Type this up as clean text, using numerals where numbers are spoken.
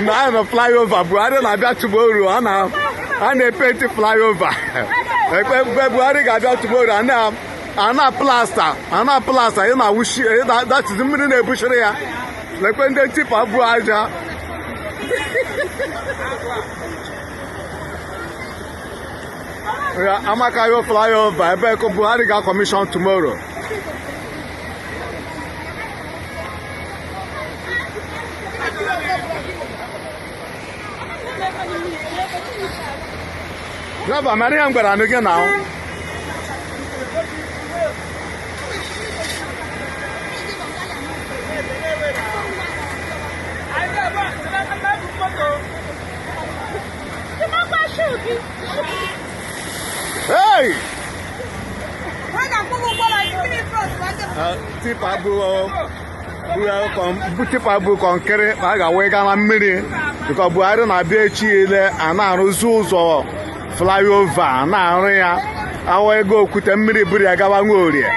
Na anyị nọ flyover. Buhari na-abịa tomorrow. A na-epenti flyover. Ekpe Buhari ga-abịa tomorrow. A na plaster, a na plaster, ị na-awụshi that is mmiri na-ebuchiri ya. Lekwe ndị tipper bu aja. Ya Amakayo flyover ebe ka Buhari ga-commission tomorrow. Driver, mara ihe m gwara gị na Hey! Tipper bụ concrete ma a ga-awe gaa na mmiri biko. Buhari na-abịa echi ile. A na-arụzi ụzọ flyover, a na-arụ ya, awa ego okwute mmiri buru ya gawa Nwaorie.